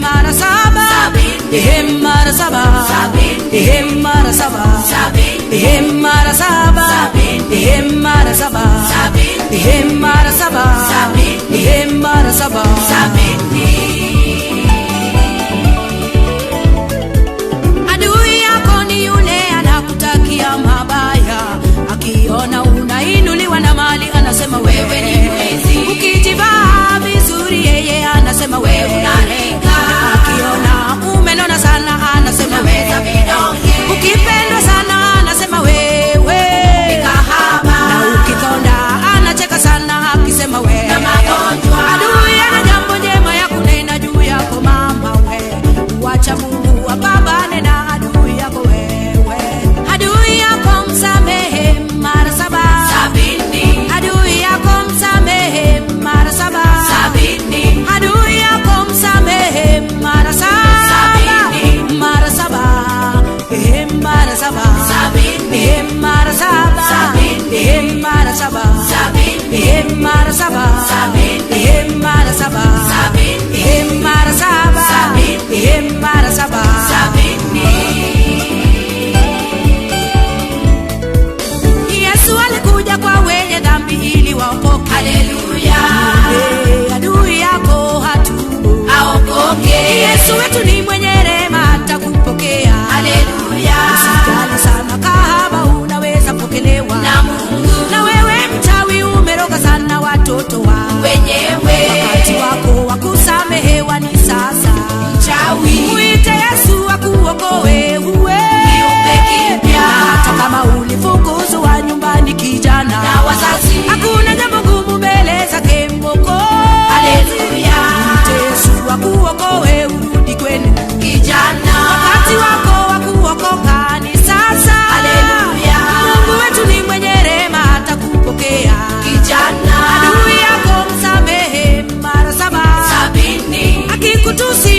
mara saba, 70, ehe mara saba, 70, ehe mara saba, 70, ehe mara saba, 70, ehe mara saba, 70, ehe mara saba, 70, ehe mara saba. 70. Adui yako ni yule anakutakia mabaya, akiona unainuliwa na mali anasema wewe ni mwizi. Ukijivaa vizuri yeye anasema wewe Unaringa. Akiona umenona sana anasema Unameza wewe. vidonge. Ukipendwa sana anasema wewe Ni kahaba. Na ukikonda anacheka sana akisema wewe Na magonjwa. Adui ana jambo njema ya kunena juu yako mama we, wacha Mungu apambane na adui yako wewe. Adui yako msamehe mara saba, 70, adui yako msamehe mara saba, 70, adui yako msamehe mara saba, 70, mara saba, ehe mara saba, 70, ehe mara saba, 70, ehe mara saba, 70, ehe mara saba, 70, ehe mara saba, 70, ehe mara saba, 70, ehe mara saba. 70. Yesu alikuja kwa wenye dhambi ili waokoke. Haleluya. Eh, adui yako hatubu. Aokoke. Yesu wetu ni mwenye rehema atakupokea. Haleluya. Usijali sana kahaba, unaweza pokelewa Na Mungu na wewe mchawi umeroga sana watoto wa wenyewe. wakati wako wa kusamehewa ni sasa. Mchawi. Mwite Yesu akuokoe uwe Kiumbe kipya. hata kama ulifukuzwa nyumbani kijana Na wazazi. hakuna jambo gumu mbele zake Mwokozi. Haleluya. Mwite Yesu akuokoe urudi kwenu. Kijana. Wakati wako wa kuokoka ni sasa. Haleluya. Mungu wetu ni mwenye rehema atakupokea. Kijana. Adui yako msamehe mara saba, 70, akikutusi